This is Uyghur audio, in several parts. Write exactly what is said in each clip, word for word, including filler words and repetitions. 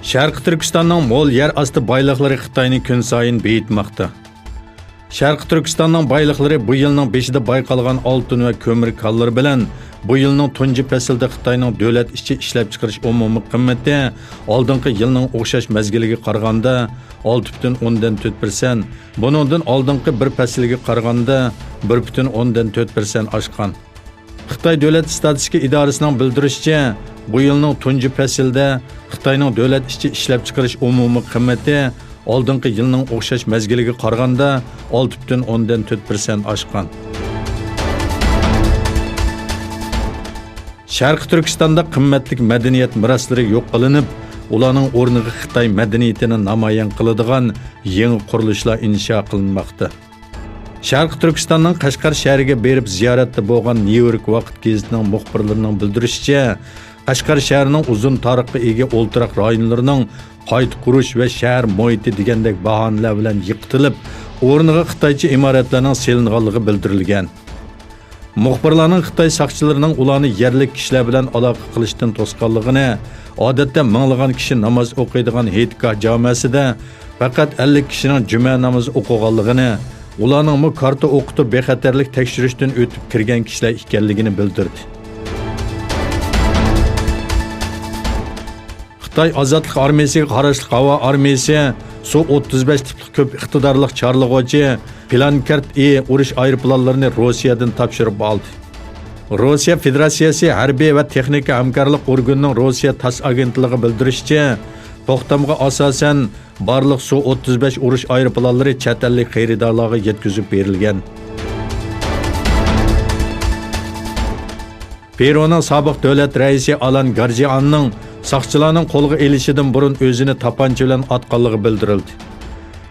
شەرقىي تۈركىستاننىڭ مول يەر ئاستى بايلىقلىرى خىتاينى كۈنسايىن بېيىتماقتا. شەرقىي تۈركىستاننىڭ بايلىقلىرى بۇ يىلنىڭ بېشىدا بايقالغان ئالتۇن ۋە كۆمۈر كانلىرى بىلەن بۇ يىلنىڭ تۇنجى پەسلىدە خىتاينىڭ دۆلەت ئىچى ئىشلەپچىقىرىش ئومۇمىي قىممىتى ئالدىنقى يىلنىڭ ئوخشاش مەزگىلىگە قارىغاندا ئالتە پۈتۈن ئوندىن تۆت پىرسەنت، بۇنىڭدىن ئالدىنقى بىر پەسىلگە قارىغاندا بىر پۈتۈن ئوندىن تۆت پىرسەنت ئاشقان. خىتاي دۆلەت ئىستاتىستىكا ئىدارىسىنىڭ بىلدۈرۈشىچە، بۇ يىلنىڭ تۇنجى پەسلىدە خىتاينىڭ دۆلەت ئىچى ئىشلەپچىقىرىش ئومۇمىي قىممىتى ئالدىنقى يىلنىڭ ئوخشاش مەزگىلىگە قارىغاندا ئالتە پۈتۈن ئوندىن تۆت پىرسەنت ئاشقان. شەرقىي تۈركىستاندا قىممەتلىك مەدەنىيەت مىراسلىرى يوق قىلىنىپ، ئۇلارنىڭ ئورنىغا خىتاي مەدەنىيىتىنى نامايان قىلىدىغان يېڭى قۇرۇلۇشلار ئىنشا قىلىنماقتا. شەرقىي تۈركىستاننىڭ قەشقەر شەھىرىگە بېرىپ زىيارەتتە بولغان نيۇ يورك ۋاقىت گېزىتىنىڭ مۇخبىرلىرىنىڭ بىلدۈرۈشىچە، قەشقەر شەھىرىنىڭ ئۇزۇن تارىخقا ئىگە ئولتۇراق رايونلىرىنىڭ قايتا قۇرۇش ۋە شەھەر مۇھىتى دېگەندەك باھانىلەر بىلەن يىقىتىلىپ، ئورنىغا خىتايچە ئىمارەتلەرنىڭ سېلىنغانلىقى بىلدۈرۈلگەن. مۇخبىرلارنىڭ خىتاي ساقچىلىرىنىڭ ئۇلارنى يەرلىك كىشىلەر بىلەن ئالاقە قىلىشتىن توسقانلىقىنى، ئادەتتە مىڭلىغان كىشى ناماز ئوقۇيدىغان ھېيتگاھ جامەسىدە پەقەت ئەللىك كىشىنىڭ جۈمە نامىزى ئوقۇغانلىقىنى، ئۇلارنىڭمۇ كارتا ئوقۇتۇپ بىخەتەرلىك تەكشۈرۈشتىن ئۆتۈپ كىرگەن كىشىلەر ئىكەنلىكىنى بىلدۈردى. خىتاي ئازادلىق ئارمىيىسىگە قاراشلىق ھاۋا ئارمىيىسى سۇ ئوتتۇز بەش تىپلىق كۆپ ئىقتىدارلىق چارلىغۇچى پلانكارت ئى ئۇرۇش ئايروپىلانلىرىنى روسىيەدىن تاپشۇرۇپ ئالدى. روسىيە فېدېراتسىيەسى ھەربىي ۋە تېخنىكا ھەمكارلىق ئورگىنىنىڭ روسىيە تاس ئاگېنتلىقىغا بىلدۈرۈشىچە، توختامغا ئاساسەن، بارلىق سۇ ئوتتۇز بەش ئۇرۇش ئايروپىلانلىرى چەت ئەللىك خېرىدارلارغا يەتكۈزۈپ بېرىلگەن. پېرۇنىڭ سابىق دۆلەت رەئىسى ئالان گارجىئاننىڭ ساقچىلارنىڭ قولغا ئېلىشىدىن بۇرۇن ئۆزىنى تاپانچا بىلەن ئاتقانلىقى بىلدۈرۈلدى.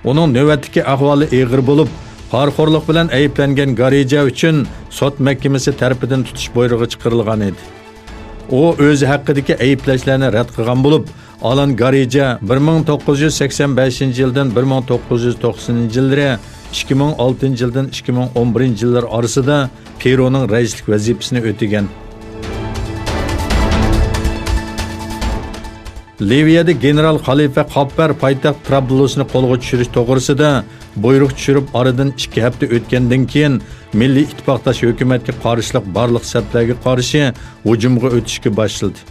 ئۇنىڭ نۆۋەتتىكى ئەھۋالى ئېغىر بولۇپ، پارىخورلۇق بىلەن ئەيىبلەنگەن گارىجا ئۈچۈن سوت مەھكىمىسى تەرىپىدىن تۇتۇش بۇيرۇقى چىقىرىلغان ئىدى. ئۇ ئۆزى ھەققىدىكى ئەيىبلەشلەرنى رەت قىلغان بولۇپ، ئالان گارىجا بىر مىڭ توققۇز يۈز سەكسەن بەشىنچى يىلدىن بىر مىڭ توققۇز يۈز توقسىنىنچى يىللىرى ئىككى مىڭ ئالتىنچى يىلدىن ئىككى مىڭ ئون بىرىنچى يىللار ئارىسىدا پېرۇنىڭ رەئىسلىك ۋەزىپىسىنى ئۆتىگەن. لىۋىيەدە گېنېرال خەلىپە خاپپەر پايتەخت ترابلۇسنى قولغا چۈشۈرۈش توغرىسىدا بۇيرۇق چۈشۈرۈپ، ئارىدىن ئىككى ھەپتە ئۆتكەندىن كېيىن، مىللىي ئىتتىپاقداش ھۆكۈمەتكە قارشىلىق بارلىق سەپلەرگە قارشى ھۇجۇمغا ئۆتۈشكە باشلىدى.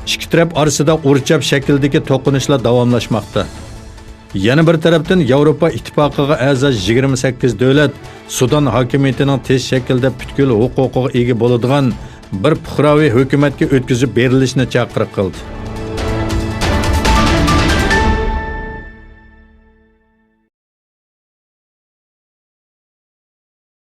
ئىككى تەرەپ ئارىسىدا ئۇرچاپ شەكلىدىكى توقۇنۇشلار داۋاملاشماقتا. يەنە بىر تەرەپتىن، ياۋروپا ئىتتىپاقىغا ئەزا يىگىرمە سەككىز دۆلەت سۇدان ھاكىمىيىتىنىڭ تېز شەكىلدە پۈتكۈل ھوقۇقىغا ئىگە بولىدىغان بىر پۇقراۋى ھۆكۈمەتكە ئۆتكۈزۈپ بېرىلىشىنى چاقىرىق قىلدى.